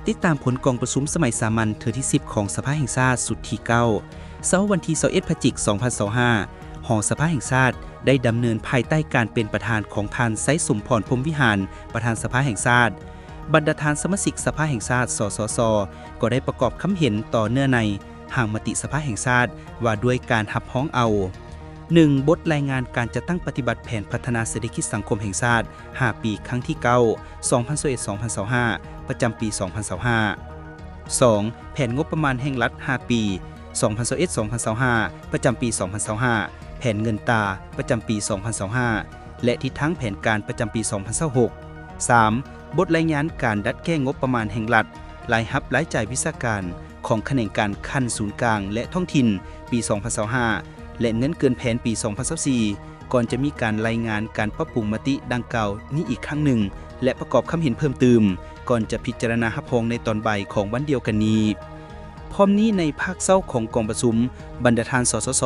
ຕິດຕາມຜົນກອງປະຊຸມສະໄໝສາມັນເທື່ອທີສິບຂອງສະພາແຫ່ງຊາດຊຸດທີເກົ້າ ເຊົ້າວັນທີຊາວເອັດ ພະຈິກ ສອງພັນຊາວຫ້າ ຫໍສະພາແຫ່ງຊາດໄດ້ດຳເນີນພາຍໃຕ້ການເປັນປະທານຂອງທ່ານ ໄຊສົມພອນ ພົມວິຫານ ປະທານສະພາແຫ່ງຊາດ. ບັນດາທ່ານສະມາຊິກສະພາແຫ່ງຊາດ ສສຊ ກໍໄດ້ປະກອບຄຳເຫັນຕໍ່ເນື້ອໃນຮ່າງມະຕິສະພາແຫ່ງຊາດວ່າດ້ວຍການຮັບຮອງເອົາ ໜຶ່ງ ບົດລາຍງານການຈັດຕັ້ງປະຕິບັດແຜນພັດທະນາເສດຖະກິດສັງຄົມແຫ່ງຊາດ ຫ້າປີ ຄັ້ງທີເກົ້າ ສອງພັນຊາວເອັດ ສອງພັນຊາວຫ້າ ປະຈຳປີສອງພັນຊາວຫ້າ, ສອງ ແຜນງົບປະມານແຫ່ງລັດ ຫ້າປີ ສອງພັນຊາວເອັດ ສອງພັນຊາວຫ້າ ປະຈຳປີສອງພັນຊາວຫ້າ, ແຜນເງິນຕາ ປະຈຳປີສອງພັນຊາວຫ້າ ແລະ ທິດທາງແຜນການປະຈຳປີສອງພັນຊາວຫົກ, ສາມ ບົດລາຍງານການດັດແກ້ງົບປະມານແຫ່ງລັດ, ລາຍຮັບລາຍຈ່າຍວິຊາການ ຂອງຂະແໜງການຂັ້ນສູນກາງ ແລະ ທ້ອງຖິ່ນ ປີສອງພັນຊາວຫ້າ ແລະ ເງິນເກີນແຜນປີສອງພັນຊາວສີ່ ກ່ອນຈະມີການລາຍງານການປັບປຸງມະຕິດັ່ງກ່າວນີ້ອີກຄັ້ງໜຶ່ງ ແລະ ປະກອບຄຳເຫັນເພີ່ມຕື່ມ ກ່ອນຈະພິຈາລະນາຮັບຮອງໃນຕອນບ່າຍຂອງວັນດຽວກັນນີ້. ພ້ອມນີ້ໃນພາກເຊົ້າຂອງກອງປະຊຸມ, ບັນດາທ່ານ ສສຊ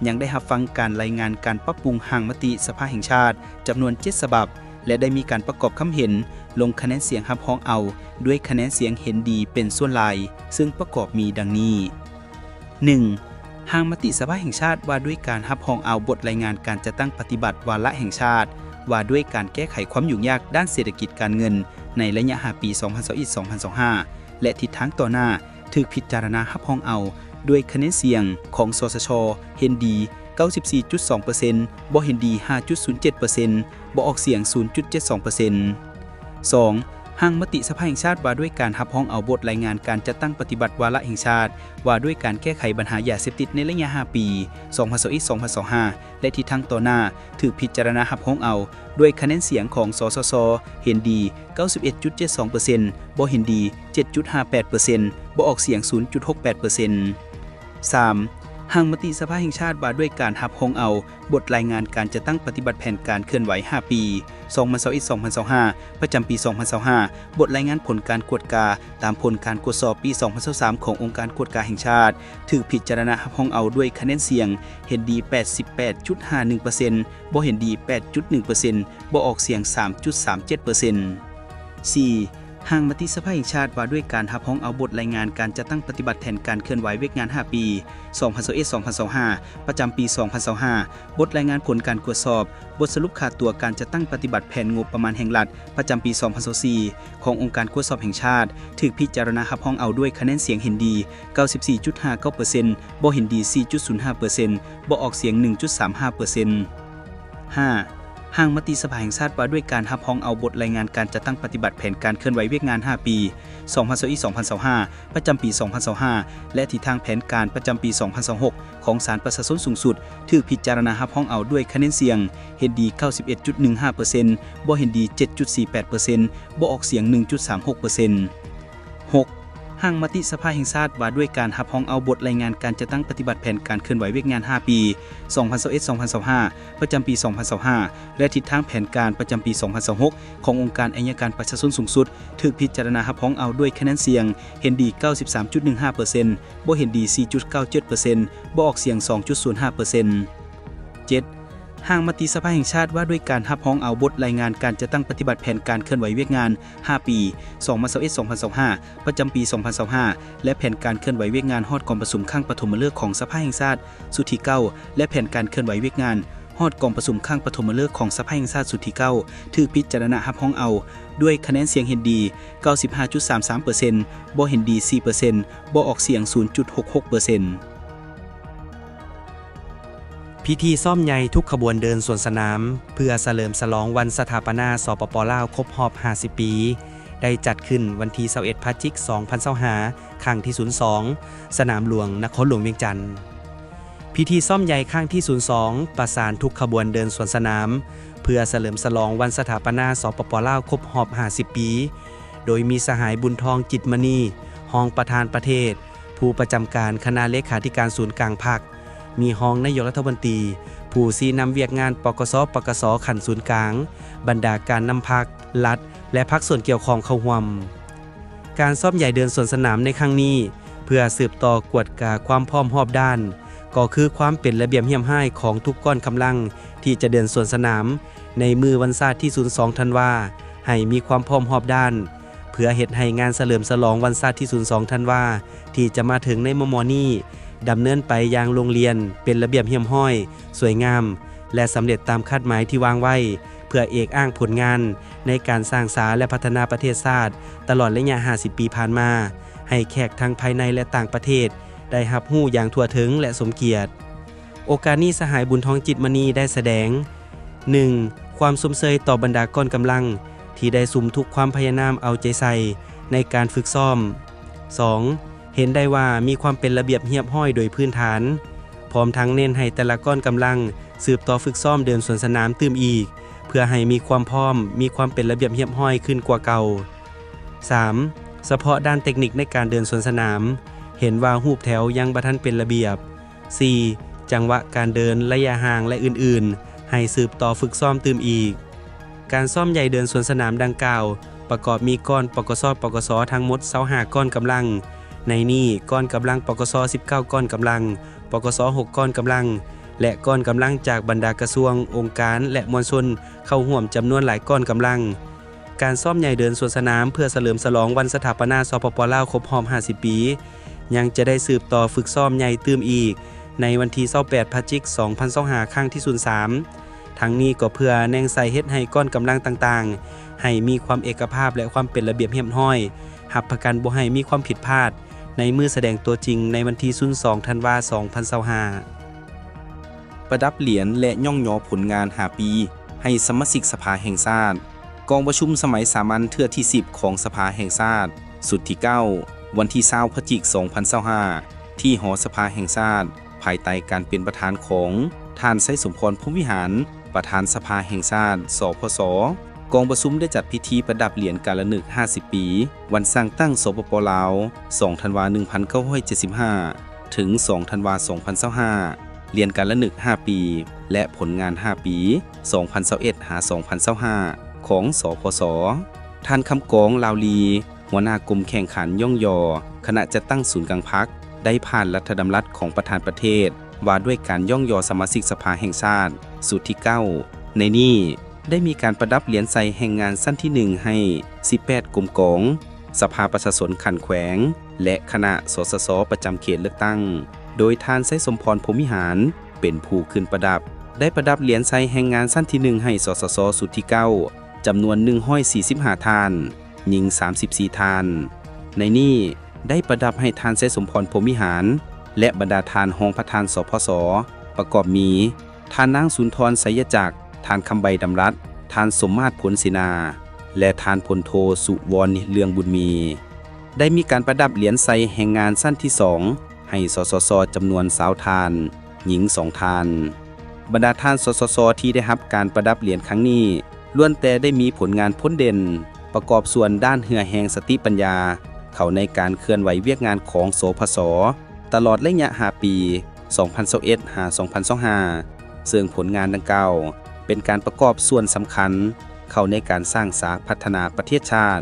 ຍັງໄດ້ຮັບຟັງການລາຍງານການປັບປຸງຮ່າງມະຕິສະພາແຫ່ງຊາດຈຳນວນເຈັດສະບັບ ແລະ ໄດ້ມີການປະກອບຄຳເຫັນ ລົງຄະແນນສຽງຮັບຮອງເອົາດ້ວຍຄະແນນສຽງເຫັນດີເປັນສ່ວນຫຼາຍ, ເຊິ່ງປະກອບມີດັ່ງນີ້. ໜຶ່ງ ຮ່າງມະຕິສະພາແຫ່ງຊາດວ່າດ້ວຍການຮັບຮອງເອົາບົດລາຍງານການຈັດຕັ້ງປະຕິບັດວາລະແຫ່ງຊາດ ວ່າດ້ວຍການແກ້ໄຂຄວາມຫຍຸ້ງຍາກດ້ານເສດຖະກິດການເງິນໃນໄລຍະຫ້າປີ ສອງພັນຊາວເອັດ ສອງພັນຊາວຫ້າ ແລະ ທິດທາງຕໍ່ໜ້າ ຖືກພິຈາລະນາຮັບຮອງເອົາດ້ວຍຄະແນນສຽງຂອງ ສສຊ ເຫັນດີ ເກົ້າສິບສີ່ຈຸດສອງເປີເຊັນ, ບໍ່ເຫັນດີ ຫ້າຈຸດສູນເຈັດເປີເຊັນ, ບໍ່ອອກສຽງ ສູນຈຸດເຈັດສອງເປີເຊັນ. ສອງ ຮ່າງມະຕິສະພາແຫ່ງຊາດວ່າດ້ວຍການຮັບຮອງເອົາບົດລາຍງານການຈັດຕັ້ງປະຕິບັດວາລະແຫ່ງຊາດ ວ່າດ້ວຍການແກ້ໄຂບັນຫາຢາເສບຕິດໃນໄລຍະຫ້າປີ ສອງພັນຊາວເອັດ ສອງພັນຊາວຫ້າ ແລະ ທິດທາງຕໍ່ໜ້າ ຖືກພິຈາລະນາຮັບຮອງເອົາດ້ວຍຄະແນນສຽງຂອງ ສສຊ ເຫັນດີ ເກົ້າສິບເອັດຈຸດເຈັດສອງເປີເຊັນ, ບໍ່ເຫັນດີ ເຈັດຈຸດຫ້າແປດເປີເຊັນ, ບໍ່ອອກສຽງ ສູນຈຸດຫົກແປດເປີເຊັນ. ສາມ ຮ່າງມະຕິສະພາແຫ່ງຊາດວ່າດ້ວຍການຮັບຮອງເອົາບົດລາຍງານການຈັດຕັ້ງປະຕິບັດແຜນການເຄື່ອນໄຫວຫ້າປີ ສອງພັນຊາວເອັດ ສອງພັນຊາວຫ້າ ປະຈຳປີສອງພັນຊາວຫ້າ, ບົດລາຍງານຜົນການກວດກາຕາມຜົນການກວດສອບປີສອງພັນຊາວສາມຂອງອົງການກວດກາແຫ່ງຊາດ ຖືກພິຈາລະນາຮັບຮອງເອົາດ້ວຍຄະແນນສຽງເຫັນດີ ແປດສິບແປດຈຸດຫ້າໜຶ່ງເປີເຊັນ, ບໍ່ເຫັນດີ ແປດຈຸດໜຶ່ງເປີເຊັນ, ບໍ່ອອກສຽງ ສາມຈຸດສາມເຈັດເປີເຊັນ. ສີ່ ຮ່າງມະຕິສະພາແຫ່ງຊາດວ່າດ້ວຍການຮັບຮອງເອົາບົດລາຍງານການຈັດຕັ້ງປະຕິບັດແຜນການເຄື່ອນໄຫວວຽກງານຫ້າປີ ສອງພັນຊາວເອັດ ສອງພັນຊາວຫ້າ ປະຈຳປີສອງພັນຊາວຫ້າ, ບົດລາຍງານຜົນການກວດສອບ, ບົດສະຫຼຸບຄ່າຕົວການຈັດຕັ້ງປະຕິບັດແຜນງົບປະມານແຫ່ງລັດ ປະຈຳປີສອງພັນຊາວສີ່ ຂອງອົງການກວດສອບແຫ່ງຊາດ ຖືກພິຈາລະນາຮັບຮອງເອົາດ້ວຍຄະແນນສຽງເຫັນດີ ເກົ້າສິບສີ່ຈຸດຫ້າເກົ້າເປີເຊັນ, ບໍ່ເຫັນດີ ສີ່ຈຸດສູນຫ້າເປີເຊັນ, ບໍ່ອອກສຽງ ໜຶ່ງຈຸດສາມຫ້າເປີເຊັນ. ຫ້າ ຮ່າງມະຕິສະພາແຫ່ງຊາດວ່າດ້ວຍການຮັບຮອງເອົາບົດລາຍງານການຈັດຕັ້ງປະຕິບັດແຜນການເຄື່ອນໄຫວວຽກງານຫ້າປີ ສອງພັນຊາວເອັດ ສອງພັນຊາວຫ້າ ປະຈຳປີສອງພັນຊາວຫ້າ ແລະ ທິດທາງແຜນການປະຈຳປີສອງພັນຊາວຫົກ ຂອງສານປະຊາຊົນສູງສຸດ ຖືກພິຈາລະນາຮັບຮອງເອົາດ້ວຍຄະແນນສຽງເຫັນດີ ເກົ້າສິບເອັດຈຸດໜຶ່ງຫ້າເປີເຊັນ, ບໍ່ເຫັນດີ ເຈັດຈຸດສີ່ແປດເປີເຊັນ, ບໍ່ອອກສຽງ ໜຶ່ງຈຸດສາມຫົກເປີເຊັນ. ຫົກ ຮ່າງມະຕິສະພາແຫ່ງຊາດວ່າດ້ວຍການຮັບຮອງເອົາບົດລາຍງານການຈັດຕັ້ງປະຕິບັດແຜນການເຄື່ອນໄຫວວຽກງານຫ້າປີ ສອງພັນຊາວເອັດ ສອງພັນຊາວຫ້າ ປະຈຳປີສອງພັນຊາວຫ້າ ແລະ ທິດທາງແຜນການປະຈຳປີສອງພັນຊາວຫົກ ຂອງອົງການໄອຍະການປະຊາຊົນສູງສຸດ ຖືກພິຈາລະນາຮັບຮອງເອົາດ້ວຍຄະແນນສຽງເຫັນດີ ເກົ້າສິບສາມຈຸດໜຶ່ງຫ້າເປີເຊັນ, ບໍ່ເຫັນດີ ສີ່ຈຸດເກົ້າເຈັດເປີເຊັນ, ບໍ່ອອກສຽງ ສອງຈຸດສູນຫ້າເປີເຊັນ. ເຈັດ ຮ່າງມະຕິສະພາແຫ່ງຊາດວ່າດ້ວຍການຮັບຮອງເອົາບົດລາຍງານການຈັດຕັ້ງປະຕິບັດແຜນການເຄື່ອນໄຫວວຽກງານຫ້າປີ ສອງພັນຊາວເອັດ ສອງພັນຊາວຫ້າ ປະຈຳປີສອງພັນຊາວຫ້າ ແລະ ແຜນການເຄື່ອນໄຫວວຽກງານຮອດກອງປະຊຸມຄັ້ງປະຖົມມະເລີກຂອງສະພາແຫ່ງຊາດຊຸດທີເກົ້າ ແລະ ແຜນການເຄື່ອນໄຫວວຽກງານຮອດກອງປະຊຸມຄັ້ງປະຖົມມະເລີກຂອງສະພາແຫ່ງຊາດຊຸດທີເກົ້າ ຖືກພິຈາລະນາຮັບຮອງເອົາດ້ວຍຄະແນນສຽງເຫັນດີ ເກົ້າສິບຫ້າຈຸດສາມສາມເປີເຊັນ, ບໍ່ເຫັນດີ ສີ່ເປີເຊັນ, ບໍ່ອອກສຽງ ສູນຈຸດຫົກຫົກເປີເຊັນ. ພິທີຊ້ອມໃຫຍ່ທຸກຂະບວນເດີນສວນສະໜາມ ເພື່ອສະເຫຼີມສະຫຼອງວັນສະຖາປະນາ ສປປ ລາວ ຄົບຮອບຫ້າສິບປີ ໄດ້ຈັດຂຶ້ນວັນທີຊາວເອັດ ພະຈິກ ສອງພັນຊາວຫ້າ ຄັ້ງທີສູນສອງ ສະໜາມຫຼວງ ນະຄອນຫຼວງວຽງຈັນ. ພິທີຊ້ອມໃຫຍ່ຄັ້ງທີສູນສອງ ປະສານທຸກຂະບວນເດີນສວນສະໜາມ ເພື່ອສະເຫຼີມສະຫຼອງວັນສະຖາປະນາ ສປປ ລາວ ຄົບຮອບຫ້າສິບປີ ໂດຍມີສະຫາຍ ບຸນທອງ ຈິດມະນີ ຮອງປະທານປະເທດ, ຜູ້ປະຈຳການຄະນະເລຂາທິການສູນກາງພັກ, ມີຮອງນາຍົກລັດຖະມົນຕີ, ຜູ້ຊີ້ນຳວຽກງານ ປກສ, ປກສ ຂັ້ນສູນກາງ, ບັນດາການນຳພັກ, ລັດ ແລະ ພາກສ່ວນກ່ຽວຂ້ອງເຂົ້າຮ່ວມ. ການຊ້ອມໃຫຍ່ເດີນສວນສະໜາມໃນຄັ້ງນີ້ ເພື່ອສືບຕໍ່ກວດກາຄວາມພ້ອມຮອບດ້ານ, ກໍຄືຄວາມເປັນລະບຽບຮຽບຮ້ອຍຂອງທຸກກ້ອນກຳລັງທີ່ຈະເດີນສວນສະໜາມ ໃນມື້ວັນຊາດທີສູນສອງ ທັນວາ ໃຫ້ມີຄວາມພ້ອມຮອບດ້ານ, ເ ເພື່ອເຮັດໃຫ້ງານສະເຫຼີມສະຫຼອງວັນຊາດທີສູນສອງທັນວາ ທີ່ຈະມາເຖິງໃນມໍ່ໆນີ້ ດຳເນີນໄປຢ່າງໂລ່ງລ່ຽນ, ເປັນລະບຽບຮຽບຮ້ອຍ, ສວຍງາມ ແລະ ສຳເລັດຕາມຄາດໝາຍທີ່ວາງໄວ້, ເພື່ອເອກອ້າງຜົນງານໃນການສ້າງສາ ແລະ ພັດທະນາປະເທດຊາດຕະຫຼອດໄລຍະຫ້າສິບປີຜ່ານມາ ໃຫ້ແຂກທັງພາຍໃນ ແລະ ຕ່າງປະເທດໄດ້ຮັບຮູ້ຢ່າງທົ່ວເຖິງ ແລະ ສົມກຽດ. ໂອກາດນີ້ ສະຫາຍ ບຸນທອງ ຈິດມະນີ ໄດ້ສະແດງ ໜຶ່ງ ຄວາມຊົມເຊີຍຕໍ່ບັນດາກ້ອນກຳລັງທີ່ໄດ້ສຸມທຸກຄວາມພະຍາຍາມເອົາໃຈໃສ່ໃນການຝຶກຊ້ອມ. ສອງ ເຫັນໄດ້ວ່າມີຄວາມເປັນລະບຽບຮຽບຮ້ອຍໂດຍພື້ນຖານ, ພ້ອມທັງເນັ້ນໃຫ້ແຕ່ລະກ້ອນກຳລັງສືບຕໍ່ຝຶກຊ້ອມເດີນສວນສະໜາມຕື່ມອີກ ເພື່ອໃຫ້ມີຄວາມພ້ອມ, ມີຄວາມເປັນລະບຽບຮຽບຮ້ອຍຂຶ້ນກວ່າເກົ່າ. ສາມ ສະເພາະດ້ານເຕັກນິກໃນການເດີນສວນສະໜາມ, ເຫັນວ່າຮູບແຖວຍັງບໍ່ທັນເປັນລະບຽບ. ສີ່ ຈັງຫວະການເດີນ, ໄລຍະຫ່າງ ແລະ ອື່ນໆ ໃຫ້ສືບຕໍ່ຝຶກຊ້ອມຕື່ມອີກ. ການຊ້ອມໃຫຍ່ເດີນສວນສະໜາມດັ່ງກ່າວ ປະກອບມີກ້ອນ ປກສ ປກສ ທັງໝົດ ຊາວຫ້າ ກ້ອນກຳລັງ, ໃນນີ້ ກ້ອນກຳລັງ ປກສ ສິບເກົ້າ ກ້ອນກຳລັງ, ປກສ ຫົກ ກ້ອນກຳລັງ ແລະ ກ້ອນກຳລັງຈາກບັນດາກະຊວງ, ອົງການ ແລະ ມວນຊົນເຂົ້າຮ່ວມຈຳນວນຫຼາຍກ້ອນກຳລັງ. ການຊ້ອມໃຫຍ່ເດີນສວນສະໜາມເພື່ອສະເຫຼີມສະຫຼອງວັນສະຖາປະນາ ສປປ ລາວ ຄົບຮອບຫ້າສິບປີ ຍັງຈະໄດ້ສືບຕໍ່ຝຶກຊ້ອມໃຫຍ່ຕື່ມອີກ ໃນວັນທີຊາວແປດ ພະຈິກ ສອງພັນຊາວຫ້າ ຄັ້ງທີສູນສາມ. ທັງນີ້ກໍເພື່ອແໜ່ງໃສ່ເຮັດໃຫ້ກ້ອນກຳລັງຕ່າງໆ ໃຫ້ມີຄວາມເອກະພາບ ແລະ ຄວາມເປັນລະບຽບຮຽບຮ້ອຍ, ຮັບປະກັນບໍ່ໃຫ້ມີຄວາມຜິດພາດ ໃນມື້ສະແດງຕົວຈິງໃນວັນທີສູນສອງ ທັນວາ ສອງພັນຊາວຫ້າ. ປະດັບຫຼຽນ ແລະ ຍ້ອງຍໍຜົນງານຫ້າປີ ໃຫ້ສະມາຊິກສະພາແຫ່ງຊາດ. ກອງປະຊຸມສະໄໝສາມັນເທື່ອທີສິບ ຂອງສະພາແຫ່ງຊາດ ຊຸດທີເກົ້າ ວັນທີຊາວ ພະຈິກ ສອງພັນຊາວຫ້າ ທີ່ຫໍສະພາແຫ່ງຊາດ ພາຍໃຕ້ການເປັນປະທານຂອງທ່ານ ໄຊສົມພອນ ພົມວິຫານ ປະທານສະພາແຫ່ງຊາດ ສພສ. ກອງປະຊຸມໄດ້ຈັດພິທີປະດັບຫຼຽນກາລະນຶກຫ້າສິບປີ ວັນສ້າງຕັ້ງ ສປປ ລາວ ສອງທັນວາ ໜຶ່ງພັນເກົ້າຮ້ອຍເຈັດສິບຫ້າ ເຖິງ ສອງທັນວາ ສອງພັນຊາວຫ້າ, ຫຼຽນກາລະນຶກຫ້າປີ ແລະ ຜົນງານຫ້າປີ ສອງພັນຊາວເອັດ ຫາ ສອງພັນຊາວຫ້າ ຂອງ ສພສ. ທ່ານ ຄຳກອງ ລາວລີ ຫົວໜ້າກົມແຂ່ງຂັນຍ້ອງຍໍຄະນະຈັດຕັ້ງສູນກາງພັກ ໄດ້ຜ່ານລັດຖະດຳລັດຂອງປະທານປະເທດ ວ່າດ້ວຍການຍ້ອງຍໍສະມາຊິກສະພາແຫ່ງຊາດ ຊຸດທີເກົ້າ. ໃນນີ້ ໄດ້ມີການປະດັບຫຼຽນໃສ່ແຮງງານຊັ້ນທີໜຶ່ງໃຫ້ສິບແປດກົມກອງ, ສະພາປະຊາຊົນຂັ້ນແຂວງ ແລະ ຄະນະ ສສສ ປະຈຳເຂດເລືອກຕັ້ງ ໂດຍທ່ານ ໄຊສົມພອນ ພົມວິຫານ ເປັນຜູ້ຂຶ້ນປະດັບ. ໄດ້ປະດັບຫຼຽນໃສ່ແຮງງານຊັ້ນທີໜຶ່ງໃຫ້ ສສສ ຊຸດທີເກົ້າ ຈຳນວນໜຶ່ງຮ້ອຍສີ່ສິບຫ້າທ່ານ, ຍິງສາມສິບສີ່ທ່ານ. ໃນນີ້ ໄດ້ປະດັບໃຫ້ທ່ານ ໄຊສົມພອນ ພົມວິຫານ ແລະ ບັນດາທ່ານຮອງປະທານ ສພສ ປະກອບມີ ທ່ານນາງ ສຸນທອນ ໄຊຍະຈັກ, ທ່ານ ຄຳໃບ ດຳລັດ, ທ່ານ ສົມມາດ ພົນເສນາ ແລະ ທ່ານ ພົນໂທ ສຸວອນ ເລືອງບຸນມີ. ໄດ້ມີການປະດັບຫຼຽນໃສ່ແຮງງານຊັ້ນທີສອງ ໃຫ້ ສສສ ຈຳນວນຊາວທ່ານ, ຍິງສອງທ່ານ. ບັນດາທ່ານ ສສສ ທີ່ໄດ້ຮັບການປະດັບຫຼຽນຄັ້ງນີ້ ລ້ວນແຕ່ໄດ້ມີຜົນງານພົ້ນເດັ່ນ, ປະກອບສ່ວນດ້ານເຫື່ອແຮງສະຕິປັນຍາ ເຂົ້າໃນການເຄື່ອນໄຫວວຽກງານຂອງ ສພສ ຕະຫຼອດໄລຍະຫ້າປີ ສອງພັນຊາວເອັດ ຫາ ສອງພັນຊາວຫ້າ ເຊິ່ງຜົນງານດັ່ງກ່າວ ເປັນການປະກອບສ່ວນສຳຄັນເຂົ້າໃນການສ້າງສາພັດທະນາປະເທດຊາດ.